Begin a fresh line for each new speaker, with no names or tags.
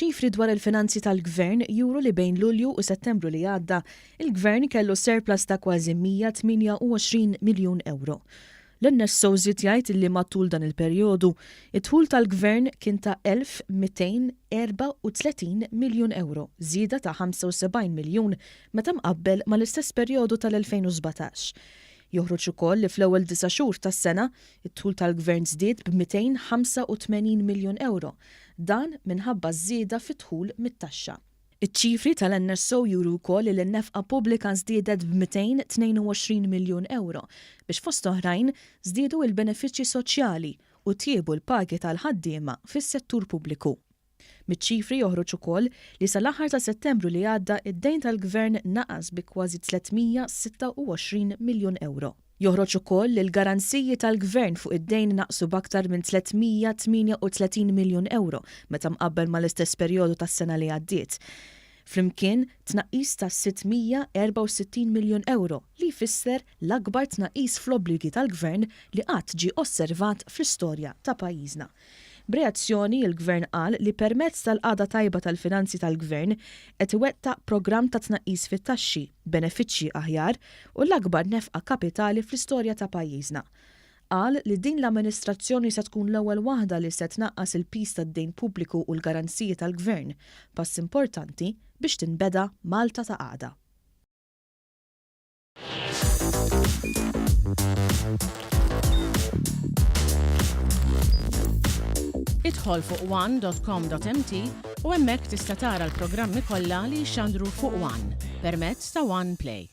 Ċifri dwar il-finanzi tal-Gvern juru li bejn Lulju u Settembru li għadda, il-Gvern kellu surplus ta' kważi 128 miljun ewro. L-NSO żied jgħid li matul dan il-perjodu, id-dħul tal-Gvern kien ta' 1,234 miljun ewro, żieda ta' 75 miljun meta mqabbel mal-istess perjodu tal-2017. Joħroġ ukoll li fl-ewwel disa' xhur tas-sena, id-dħul tal-Gvern żdied b'285 miljun ewro. Dan minħabba ż-żieda fid-dħul mit-taxxa. Iċ-ċifri tal-NSO juru wkoll li n-nefqa pubblika żdiedet b'222 miljun ewro biex fost oħrajn żdiedu il-benefiċċji soċjali u tjiebu l-pagi tal-ħaddiema fis-settur pubbliku. Miċ-ċifri joħroġ ukoll li sal-aħħar ta' Settembru li għadda d-dejn tal-Gvern naqas bi kważi 326 miljun ewro. Joħroġ ukoll li l-garanziji tal-Gvern fuq id-dejn naqsu b'aktar minn 338 miljun ewro meta mqabbel mal-istess perjodu tas-sena li għaddiet. Flimkien, tnaqqis ta' 664 miljun ewro li jfisser l-akbar tnaqqis fl-obbligi tal-Gvern li qatt ġie osservat fl-istorja ta' pajjiżna. B'reazzjoni, il-Gvern qal li permezz tal-qagħda tajba tal-finanzi tal-Gvern qed iwettaq programm ta' tnaqqis fit-taxxi, benefiċċji aħjar u l-akbar nefqa kapitali fl-istorja ta' pajjiżna. Qal li din l-amministrazzjoni se tkun l-ewwel waħda li se tnaqqas il-piż tad-dejn pubbliku u l-garanziji tal-Gvern, pass importanti biex tinbeda Malta ta' għada.
Idħol fuq one.com.mt u hemmhekk tista' tara l-programmi kollha li jixxandru fuq One permezz ta' One Play.